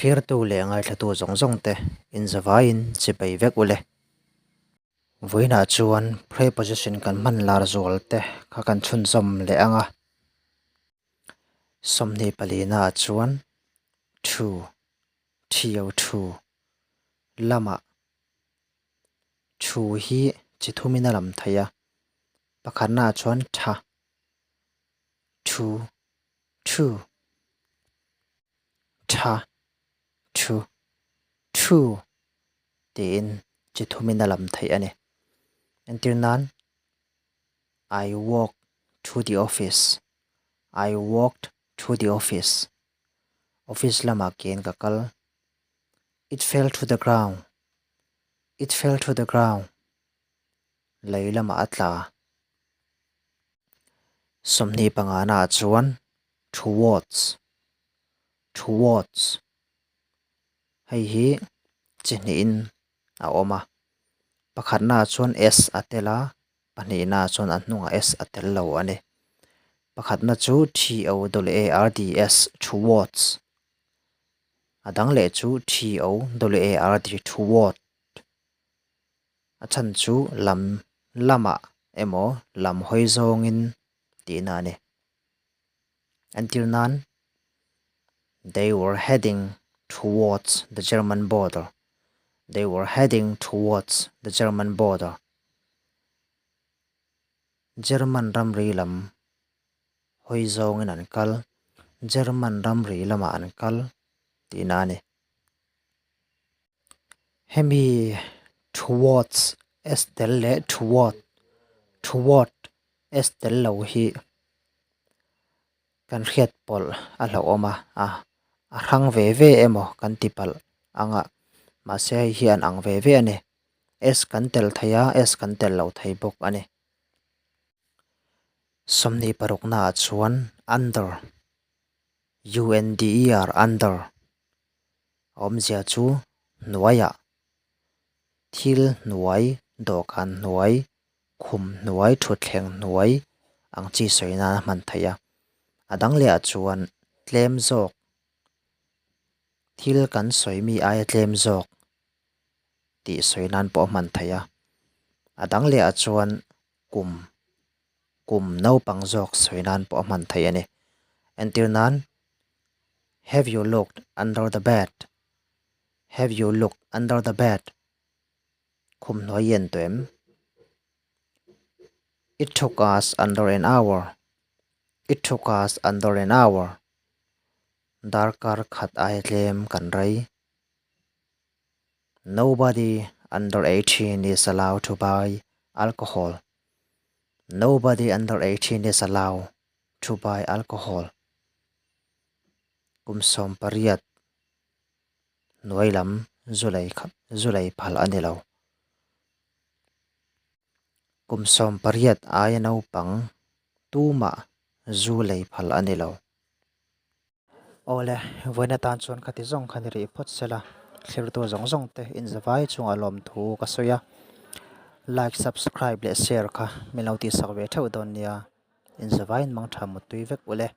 Thlirtu leh ngaithlatu zawng zawng te inzavaiin chipei vek ule. Vawiinah chuan preposition kan hman lar zual te kha kan chhunzawm leh ang a. 24 naah chuan thu, thio thu lamah thu hi chi thumin a lam thei a. Pakhatnaah chuan tha, thu, thu. Tha, thu, thu tiin chi thumin a lam theih a ni. Entir nan, I walk to the office, I walked to the office, office lamah kian ka kal. It fell to the ground, it fell to the ground, lei lamah a tla. 25 naah chuan towards, towards, hei hi chi hnihin a awm a. Pakhatnaah chuan s a tel a, pahnihnaah chuan a hnungah s a tel lo a ni. Pakhatna chu t o w a r d s, towards, a dang leh chu t o w a r d, toward. A chhan chu lam lamah emaw lam hawi zawngin tihna a ni. Entir nan, They were heading towards the German border. They were heading towards the German border. German ramri lam hawi zawngin an kal. German ramri lamah an kal tihna a ni. Hemi towards s tel leh toward, toward s tel lo hi kan hriat pawlh a hlauhawm a, a a hrang ve ve emaw kan ti palh ang a, mahse hei hi an ang ve ve a ni. S kan tel thei a, s kan tel lo thei bawk a ni. 26 naah chuan under, U N D E R, under a awmzia chu hnuaiah thil hnuai, dawhkan hnuai, khum hnuai, thutthleng hnuai ang chi sawi nan a hman theih a. A dang leh ah chuan tlem zawk thil kan sawi mi aia tlem zawk tih sawi nan pawh a hman theih a. A dang leh ah chuan kum kum naupang zawk sawi nan pawh a hman theih a ni. Entir nan, Have you looked under the bed? Have you looked under the bed? Khum hnuai i en tawh em? It took us under an hour. It took us under an hour. Darkar khat aia tlem kan rei. Nobody under 18 is allowed to buy alcohol. Nobody under 18 is allowed to buy alcohol. Kum 18 hnuai lam zu lei zu lei phal a ni lo. Kum 18 aia naupang tumah zu lei phal a ni lo. Awle, vawiin atan chuan khati zawng kha ni rih phawt sela, thlirtu zawng zawng te inzavai chungah lawmthu ka sawi a. Like, subscribe leh share kha min lo tihsak ve theuh dawn nia. Inzavaiin mangtha muttui vek ule.